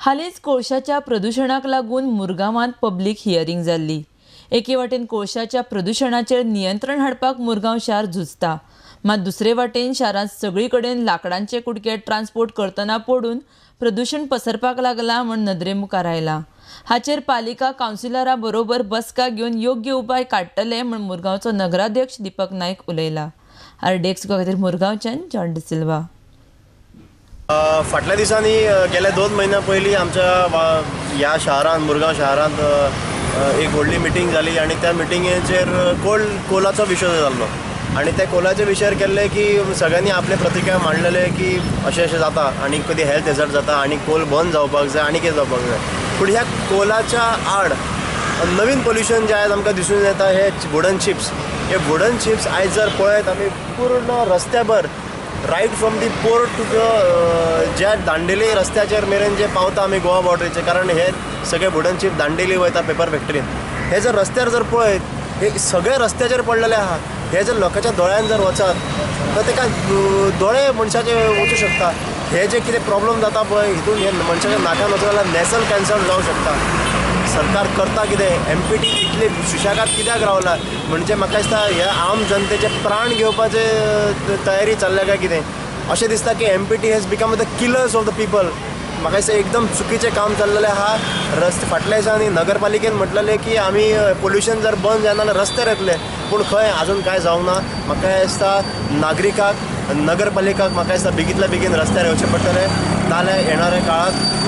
हालींच कोळशाच्या प्रदुशणाक लागून मुरगांवांत public hearing जाल्ली. एके वाटेन कोळशाच्या प्रदुशणाचेर नियंत्रण हाडपाक मुरगांव शार झुजता, मात दुसरे वाटेन शारांत सगळी कडेन लांकडांचे कुडके ट्रान्सपोर्ट करतना पडून प्रदुशण पसरपाक लागला म्हूण नदरे मुखार आयला. हाचेर पालिका कावन्सिलरा बरोबर बसका घेवन योग्य उपाय काडटले म्हूण मुरगांवचो नगराध्यक्ष दीपक नायक उलयला. आरडीएक्स खातीर मुरगांवच्यान जॉन डिसिल्वा. फाटल्या दिसांनी गेल्या 2 म्हयन्या पयलीं आमच्या ह्या शारांत मुरगांव शारांत एक व्हडली मिटींग जाली आनी त्या मिटिंगेचेर कोलाचो विशय जाल्लो आनी त्या कोलाचे विशयार केल्ले की सगळ्यांनी आपले प्रतिक्रिया मांडलेले की अशें अशें जाता आनी कधी हेल्थ हेजर्ड जाता आनी कोल बंद जावपाक जाय आनी कितें जावपाक जाय. पूण ह्या कोलाच्या आड नवीन पोल्युशन जें आयज आमकां दिसून येता हे वुडन चिप्स. हे वुडन चिप्स आयज जर पळयत आमी पूर्ण रस्त्याभर right from the port to the ज्या दांडेली रस्त्याचेर मेरेन जे पावता आमी गोवा बॉर्डरीचे, कारण हे सगळे वुडन चिप दांडेली वयता पेपर फॅक्टरीन, हे जर रस्त्यार जर पळयत हे सगळे रस्त्याचेर पडलेले आहा. हे जर लोकांच्या दोळ्यान जर वचत तर तेका दोळे मनशाचे वचूं शकता. हे जे कितें प्रॉब्लम जाता पळय हितून हे मनशाच्या नाकान वचत जाल्यार नॅसल कॅन्सर जावं शकता. सरकार करता कितें? एम पी टी इतले सुशेगाद कित्याक रावला? म्हणजे म्हाका दिसता हे आम जनतेचे प्राण घेवपाचे तयारी चल्ल्या काय कितें अशें दिसता की M P T has become the killers of the people. म्हाका दिसता एकदम चुकीचें काम चल्लेलें आहा. रस्ते फाटल्या दिसांनी नगरपालिकेन म्हटलेलें की आमी पोल्युशन जर बंद जायना जाल्यार रस्त्यार येतले, पूण खंय आजून कांय जावंक ना. म्हाका दिसता नागरिकाक नगरपालिकाक म्हाका दिसता बेगींतल्या बेगीन रस्त्यार येवचें पडटलें, नाजाल्यार येणाऱ्या काळांत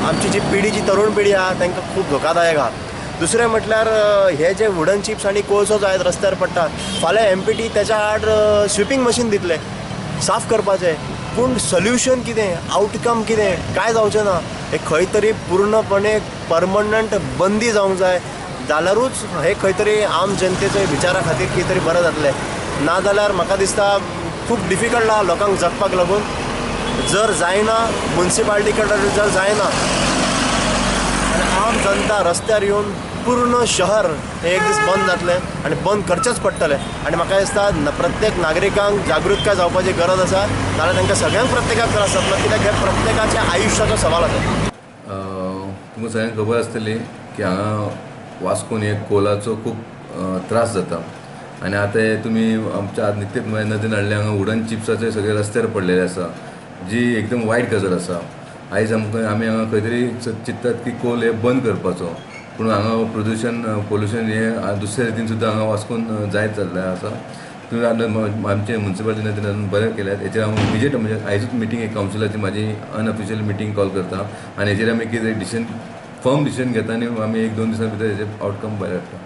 आमची जी पिढी जी तरुण पिढी आहा तांकां खूब धोकादायक आहा. दुसरें म्हटल्यार हे जे वुडन चिप्स आनी कोळसो जो आयज रस्त्यार पडटा, फाल्यां एम पी टी तेच्या आड स्विपींग मशीन दितले साफ करपाचें, पूण सोल्युशन कितें, आवटकम कितें, कांय जावचें ना. हे खंय तरी पूर्णपणे परमनंट बंदी जावंक जाय, जाल्यारूच हे खंय तरी आम जनतेच्या विचारा खातीर कितें तरी बरें जातलें. ना जाल्यार म्हाका दिसता खूब डिफिकल्ट आहा लोकांक जगपाक लागून. जर जायना मुन्सिपालिटी कडेन जर जायना आनी आम जनता रस्त्यार येवन पूर्ण शहर हे एक दीस बंद जातलें आनी बंद करचेंच पडटलें. आनी म्हाका दिसता प्रत्येक नागरिकांक जागृतकाय जावपाची गरज आसा, नाजाल्यार तांकां सगळ्यांक प्रत्येकाक त्रास जातलो, कित्याक हे प्रत्येकाच्या आयुश्याचो सवाल आसा. तुमकां सगळ्यांक खबर आसतली की हांगा वास्कोन हे कोलाचो खूब त्रास जाता आनी आतां हे तुमी आमच्या निकतेच नदरेन हाडले हांगा वुडन चिप्साचे सगळे रस्त्यार पडलेले आसा, जी एकदम वायट गजाल आसा. आयज आमकां आमी हांगा खंय तरी चिंत्तात की कोल हे बंद करपाचो, पूण हांगा प्रदुशण पोल्युशन हे दुसऱ्या रितीन सुद्दां हांगा वास्कोन जायत जाल्लें आसा. तुमी आमचे मुन्सिपालिटी नदरेन बरें केल्यात. हेचेर हांव इमिजिएट म्हणजे आयजूच मिटींग एक कावन्सिलाची म्हाजी अनऑफिशियल मिटींग कॉल करता आनी हेचेर आमी कितें डिसिजन फर्म डिसिजन घेता आनी आमी 1-2 दिसां भितर हेचे आवटकम भायर हाडटा.